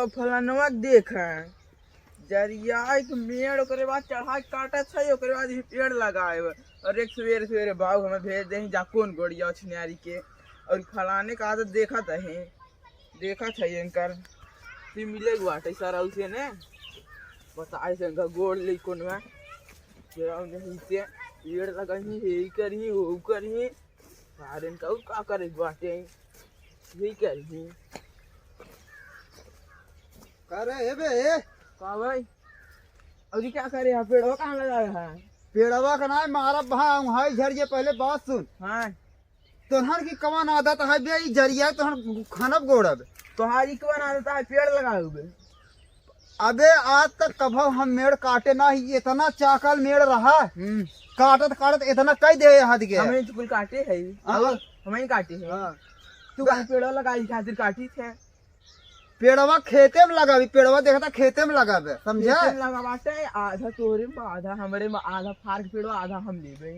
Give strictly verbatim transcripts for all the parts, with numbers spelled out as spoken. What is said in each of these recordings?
फलानवा के देख, जरिया एक मेड़, ओकरे बाद चढ़ाई काटत है, ओकरे बाद ही पेड़ लगाए बा। और एक सवेरे सवेरे बाबू हमें भेज दे, जा कौन गोड़िया छिनारी के, और फलाने का आदत देखत है, देखत है इनकर। तू मिले के बाटे सारा उसे ने, बताए से इनका गोड़ ले कौन में, तेरा नहीं से पेड़ लगाई, हे करी, वो करी, सारे इनका और का करे के बाटे, यही करी। का रे, ए बे, ए? का भाई? अउरी क्या करे यहाँ? पेड़वा कहाँ लगा रहा है? पेड़वा का नाम मारब, हाँ, वहाँ झर जे, पहले बात सुन। हाँ। तोहन की कवन आदत है बे, ई जरिया तोहन खानब गोड़ब। तोहारी कवन आदत है पेड़ लगावे बे? अबे आज तक कभो हम मेड़ काटे ना ही, इतना चाकल मेड़ रहा, हम्म। काटत काटत इतना कई दे हद गया। हमें तो कुल काटे है। हाँ। हमें काटे है। हाँ। तू कहीं पेड़वा लगाई खातिर काटी थे? पेड़वा खेते में लगावी, पेड़वा देखता खेते में लगावे, समझे? खेते में लगावाते, आधा तोरे में, आधा हमरे में, आधा फार के पेड़वा, आधा हम लेबे।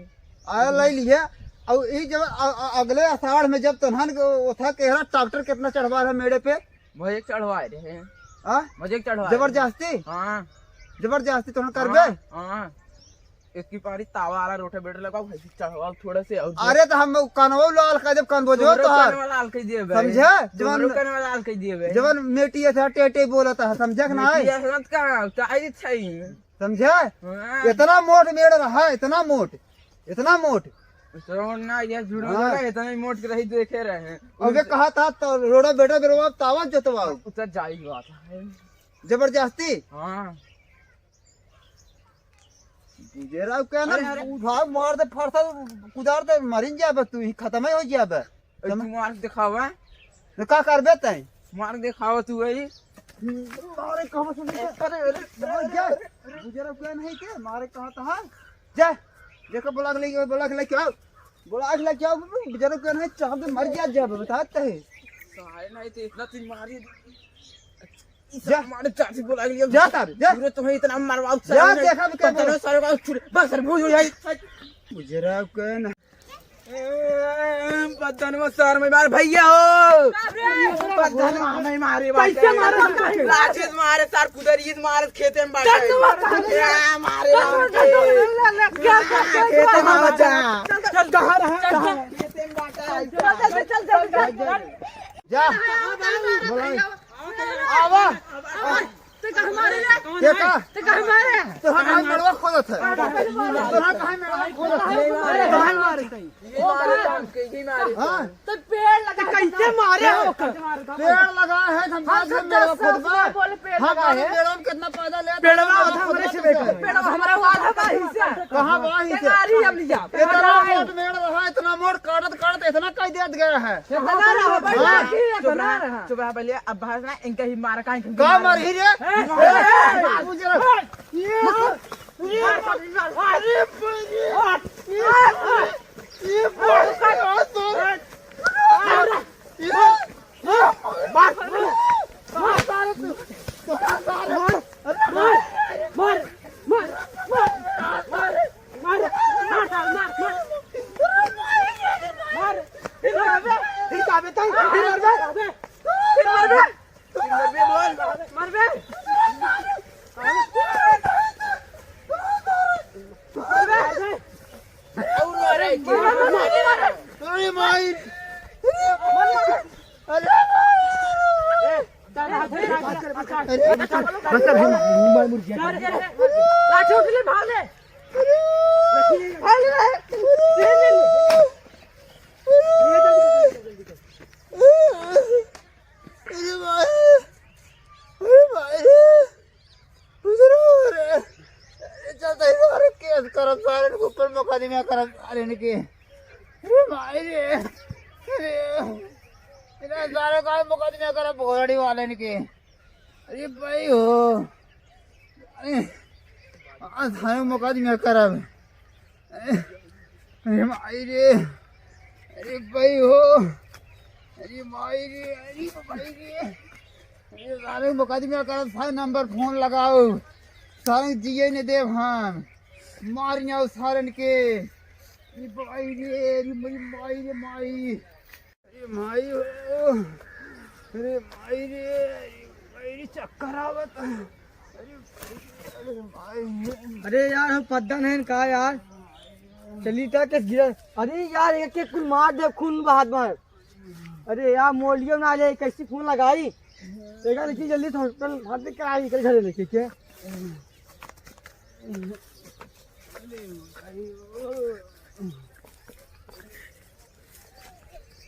आया ले लिए। और ई जब अ-, अ-, अगले आषाढ़ में जब तोहन के ओथा केहरा ट्रैक्टर कितना चढ़वा रहा मेड़े पे? मजे के चढ़वाए रहे। हाँ? मजे के चढ़वाए रहे। जबरदस्ती? हाँ। जबरदस्ती तोहन करबे? हाँ, हाँ। एक की पारी तावा वाला रोटावेटर लगाओ, भाई, चढ़वाओ थोड़ा से और अरे, तो हम कनवा लाल कर देब, कन बजो तोहरो तोहार। कनवा लाल कर दिए बे। समझे? तोहरो जवन, कनवा लाल कर दिए बे। जवन मेटी है, टेटे बोलत है, समझे कि नहीं? मेटी है, समझ का? तो आई छै। समझे? हाँ। इतना मोट मेड़ रहा, इतना मोट, इतना मोट। श्रवण ना, ये जुड़ो हाँ। ना, इतना ही मोट के रही देखे रहे। अबे कहा था तो रोटावेटर बेरवा तावा जोतवाओ। उतर जाई बात है। जबरदस्ती? हाँ। बुझेरा क्या ना, अरे, अरे। उठा, मार दे, फरसा, कुदार दे, मरिन जाबे तू, ही खत्म ही हो जाबे। ए, तू मार दिखावा। तो का करबे तैं? मार दिखावा तू, वही। मारे कहाँ से लेके? अरे, अरे, मार अरे, जा। अरे। बुझेरा क्या नहीं के? मारे कहाँ था? जा। देखो, बुला के लेके, बुला के लेके आओ। बुला के लेके आओ, बुजुर्ग के नहीं, चाप दे, मर जा, जा, बताते हैं। सारे नहीं तो इतना तुम मारी। जा। मारे चाची बुला के लिया। जा सारे, जा। पूरे तुम्हें इतना मरवाओ, जा, सारे ने देखा भी क्या पता बोला। नहीं, सारे का छुरी, बस, सर, भूल जाए। बुजुर्ग के ना। ए, बदन में सर में मार, भैया हो। बाप रे। बदन में हमें मारे, कैसे बाप रे। मारे? लाठी से मारे, सर, कुदरिये से मारे, खेते में बाटे। चल, तू मत मार। क्या मारे? चल, चल, चल, चल, चल, चल, खेते में चल, बचा। चल, चल, कहाँ रहा? चल, चल। खेते में बाटे। चल, चल, चल, चल, चल, चल। जा। बोला। आवा। ते कहाँ मारे रे? ये का? ते कहाँ मारे? तो हम, हम मड़वा खोदत है। तो हम कहाँ मड़वा खोदत है? अरे, कहाँ मारे? ये मारे, ये मारे। हाँ? तो पेड़ लगा, कैसे मारे हो? पेड़ लगा है, हम हम तो मेड़वा दस खोदबा। साल बोले पेड़ हम लगा है। मेड़वा में कितना पैदा ले, पेड़वा हम आधा हमरे से खोदबा। बेकार। पेड़वा हमारा आधा बा हिस्सा। कहाँ बा हिस्सा? टेंगारी अब लिया। इतना मोट मेड़ रहा, इतना मोट काटत काटत इतना कई देत गया है। इतना रहा, भाई, हाँ। बाकी इतना रहा। चुप रहा, पहले अब बहस ना, इनका ही मार का, इनका का मार। मार ही रे? ए, ए, ए, ए, बुझ रहा। ये, ये, अरे, ये, ये, ये, ये, ये, मार, मार, मार, मार, मार, मार, मार, मार, मार, मार, मार, मार, मार, मार, मार। फिर मारबे, फिर काबे तई, फिर मारबे, फिर मारबे, फिर मारबे, बोल। मारबे। मारबे। अरे माई। अरे माई। अरे माई। अरे, बस अब हम मार मुर्गिया। लाठी उठा ले, भाग ले। भाग ले। अरे माई, अरे माई रे, बुजुर्ग रे, अरे चल तई सारे केस करब, सारे के ऊपर मुकदमा करब, सारे के। अरे माई रे, अरे, इन्हें सारे का मुकदमा करब, भोरड़ी वाले के। अरे भाई हो, अरे, आज थाने मुकदमा करब। अरे, अरे माई रे, अरे भाई हो, अरे माई रे, अरे भाई रे, अरे सारे मुकदमा करब, सारे नंबर फोन लगाओ, सारे जिए ने देव हम, मार जाओ सारन के। अरे भाई रे, अरे मेरी माई रे माई। अरे माई हो, अरे माई रे, अरे माई रे, करावत। अरे, अरे भाई। अरे यार, हम पद्दा नहीं का यार। चली ता किस गिरा। अरे यार, एक एक कुल मार दे, खून बहात मार। अरे यार, मोलियो ना ले, कैसी फोन लगाई? देखा, लेकिन जल्दी से हॉस्पिटल भर्ती कराई, इनके घरे लेके के।